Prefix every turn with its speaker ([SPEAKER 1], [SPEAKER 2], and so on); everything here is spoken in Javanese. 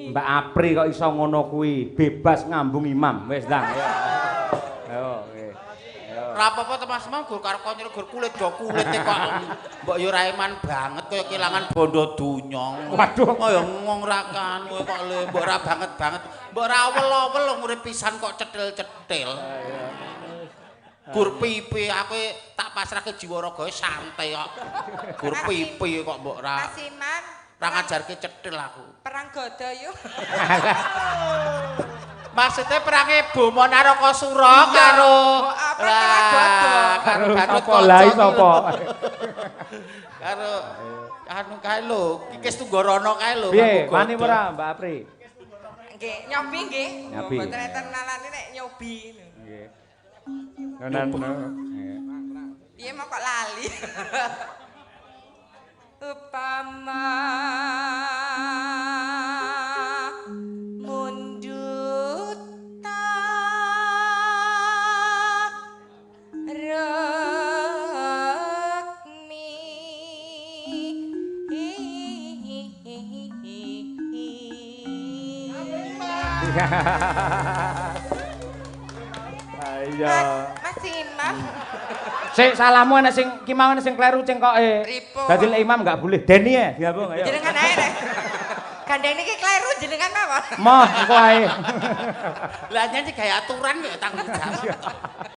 [SPEAKER 1] Mbak Apri kok iso ngono kuwi, bebas ngambung imam. Wis ndang ayo. Ayo nggih. Ayo.
[SPEAKER 2] Ora apa-apa to Mas Imam, gur karo kanca gur kulit do kulite kok. Mbok yo ra eman banget kaya kelangan bondo donya.
[SPEAKER 1] Waduh.
[SPEAKER 2] Oh ya ngomong ra kan kowe kok le mbok ra banget banget. Mbok ra awel-awel urip pisan kok cetil-cetil. Gur pipi aku tak pasrahke jiwa ragae santai kok. Gur pipi kok mbok ra
[SPEAKER 3] Mas Imam,
[SPEAKER 2] ra ngajarke cetil aku.
[SPEAKER 3] Perang godo yuk.
[SPEAKER 2] Maksudnya perange Boma Narakasura karo
[SPEAKER 3] Apa perang godo?
[SPEAKER 2] Karo
[SPEAKER 1] Karo
[SPEAKER 2] Gatot
[SPEAKER 1] sapa lah
[SPEAKER 2] Kaca
[SPEAKER 1] sapa?
[SPEAKER 2] Karo anu kae lho, Kikis Tunggarana kae lho.
[SPEAKER 1] Piye,
[SPEAKER 2] nganggo
[SPEAKER 1] wani
[SPEAKER 2] godo.
[SPEAKER 1] ora Mbak Apri?
[SPEAKER 3] Nggih, nyobi nggih.
[SPEAKER 1] Nyobi.
[SPEAKER 3] Mboten enten nalane nek nyobi.
[SPEAKER 1] Nggih. Nonan.
[SPEAKER 3] Piye mau kok lali. Upama mundut rukmi.
[SPEAKER 1] Ayo.
[SPEAKER 3] Mas Imam.
[SPEAKER 1] Sik salahmu ana sing ki mau ana sing kleru cengkoke.
[SPEAKER 3] Pripun?
[SPEAKER 1] Dadi lek imam enggak boleh. Deni ya, digabung ayo.
[SPEAKER 3] Jenengan ae rek. Gandeng niki kleru jenengan mawon.
[SPEAKER 1] Moh engko ae.
[SPEAKER 2] Lah nyanyi gawe aturan kok tanggung jawab.